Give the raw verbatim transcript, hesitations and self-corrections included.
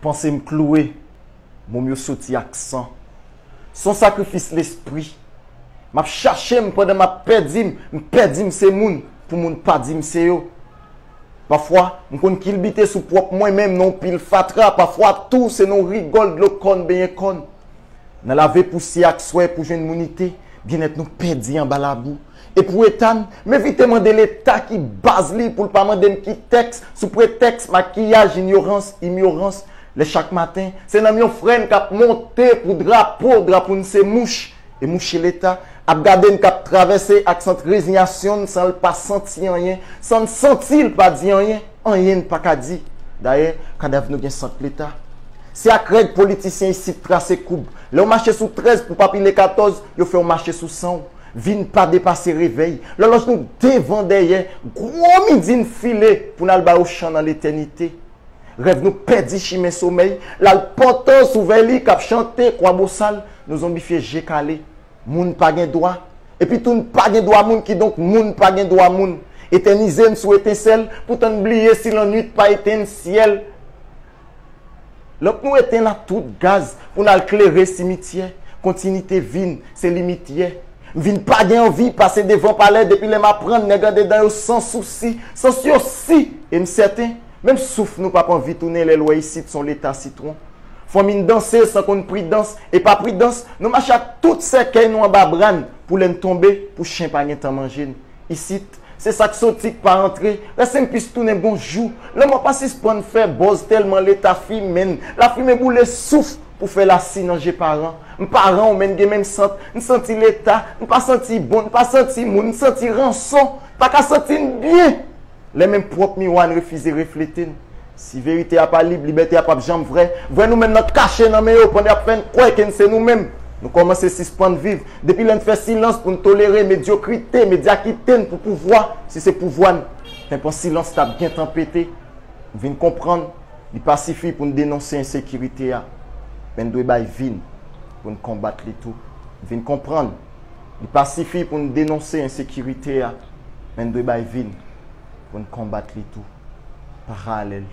Panse m klouwe, mo m yo soti ak san. S on sakrifis lespri. M ap chache m pandan m ap pèdi m, m pèdi m se moun, pou moun pa di m se yo. Pafwa, m konn kilbite sou pwòp mwen menm nan yon pil fatra, pafwa tou se nan yon rigòl dlo kòn benyen kòn. Nan lave pousyè ak swè pou jwenn mounite, byennèt nou pèdi anba labou. E pou eta n, m evite mande Leta ki baz li pou l pa mande m ki tèks, sou pretèks makiyaj, inyorans, imyorans. Lè chak maten, se nanm yon frè n k ap monte pou drapo, drapo n se mouch, e mouche Leta ap gade n k ap travèse ak sant rezinyasyon n san l pa santi anyen, san n santi l pa di anyen, anyen n pa ka di. Dayè, kadav nou gen sant Leta. Se ak règ politisyen isit trase koub. Lè w mache sou trèz pou pa pile katòz, yo fè w mache sou san w. Vi n pa depase revèy. Lòlòj nou devan dèyè, gwo midi n file pou n al bay Ochan nan letènite. Rèv nou pèdi chimen somèy, l al pòtan sou vèy li k ap chante kwa bosal, nou zonbifye je kale. Moun pa gen dwa. Epi tou n pa gen dwa moun, kidonk moun pa gen dwa moun. Etènize n sou etensèl, poutan n bliye si lannwit pa etenn syèl. Lanp nou etenn ak tout gaz pou n al klere simityè. Kontinite vi n se limit yè. M vin pa gen anvi pase devan palè depi lè m aprann nèg andedan yo san sousi, sans yo si, e m sèten. Menm souf nou p ap anvi tounen lè l wè isit s on leta sitwon. Fanmi n danse san konn pridans, e pa pridans, nou mache ak tout sèkèy nou anba bra n pou lè n tonbe, pou chen pa gentan manje n. Isit, se sa k soti k pa rantre, rès enpis tounen bonjou. Lanmò pa sispann fè bòz tèlman leta fimen n. Lafimen boule souf pou fè lasi nan je paran. M paran w, men n gen menm sant. N santi leta, n pa santi bon, n pa santi moun, n santi ranson. Pa ka santi n byen. Lè menm pwòp miwa n refize reflete n. Si verite a pa lib, libète a p ap janm vrè. Vrè nou menm n ap kache nan men yo pandan y ap fè n kwè ke n se nou menm. Nou kòmanse sispann viv. Depi lè n fè silans pou n tolere medyokrite, medyakite n pou pouvwa, si se pouvwa n, tenpan silans t ap gentan pete. M vin konprann, li pa sifi pou n denonse ensekirite a, men n dwe bay vi n pou n konbat li tou. M vin konprann, li pa sifi pou n denonse ensekirite a, men n dwe bay vi n pou n konbat li tou. Paralèl.